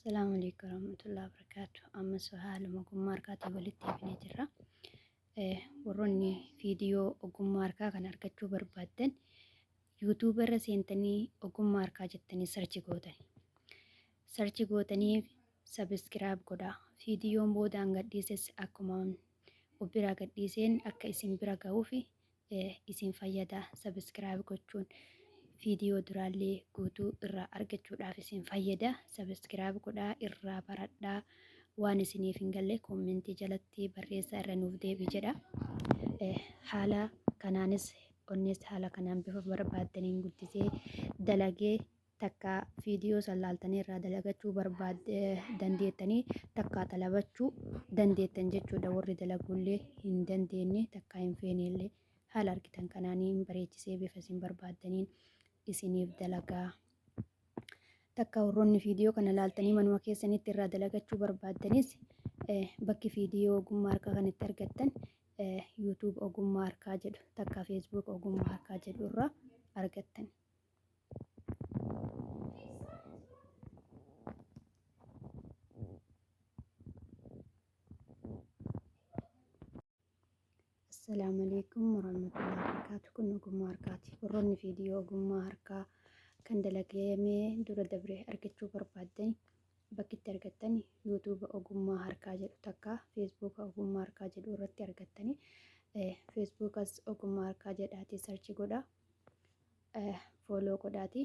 Salaamu alaikum warahmatullahi wabarakatuh. Ammas haaluma ogummaa harkaatiin walitti deebinee jirra. Warroonni viidiyoo ogummaa harkaa kana argachuu barbaaddan YouTube irra seentanii ogummaa harkaa jettanii sarchi gootani. Sarchi gootanii sabiskiraayib godhaa. Viidiyoon boodaan gadhiises akkuma of biraa gadhiiseen akka isin bira gahuufi isin fayyada subscribe gochuun viidiyoo duraallee guutuu irraa argachuudhaaf isin fayyada subscribe godhaa irraa baradhaa waan isiniif hin galle koommentii jalatti barreessaa irra nuuf deebi jedha haala kanaanis onnees haala kanaan bifa barbaaddaniin guddisee dalagee Takka viidiyoo san laaltanii irraa dalagachuu barbaadde dandeettanii takkaa xalabachuu dandeettan jechuudha. Warri dalaguullee hin dandeenye takkaa hin feenellee haala argitan kanaaniin bareechisee bifa isin barbaaddaniin isiniif dalagaa. Takka warroonni viidiyoo kana laaltanii manuma keessanitti irraa dalagachuu barbaaddanis bakki viidiyoo ogummaa harkaa kan itti argattan YouTube ogummaa harkaa jedhu takka Facebook ogummaa harkaa jedhu irraa argattan. Assalaamu alaikum warahmatullahi wabarakatuh. Kun ogummaa harkaati. Warroonni viidiyoo ogummaa harkaa kan dalagamee dura dabre argachuu barbaaddan bakki itti argattan YouTube ogummaa harkaa jedhu takka Facebook ogummaa harkaa jedhu irratti argattani. Facebookas ogummaa harkaa jedhaatii sarchi godha. Follow godhaati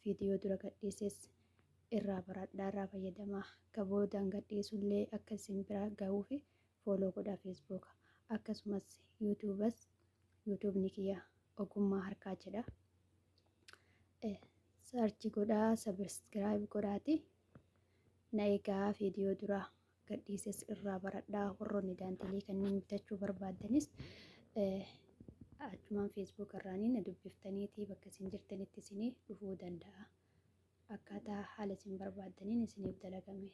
viidiyoo dura gadhiises irraa baradhaa irraa fayyadamaa ka boodaan gadhiisullee akka isin bira gahuufi follow godhaa Facebook akkasumas YouTubes YouTubni kiyya ogummaa harkaa jedha search godhaa subscribe godhaati na eegaa viidiyoo dura gadhiises irraa baradhaa warroonni daantelii kanneen bitachuu barbaaddanis achumaan feesbuuk irraanii na dubbiftaniitii bakka isin jirtanitti isinii dhufuu danda'a. Akkaataa haala isin barbaaddaniin isiniif dalagame.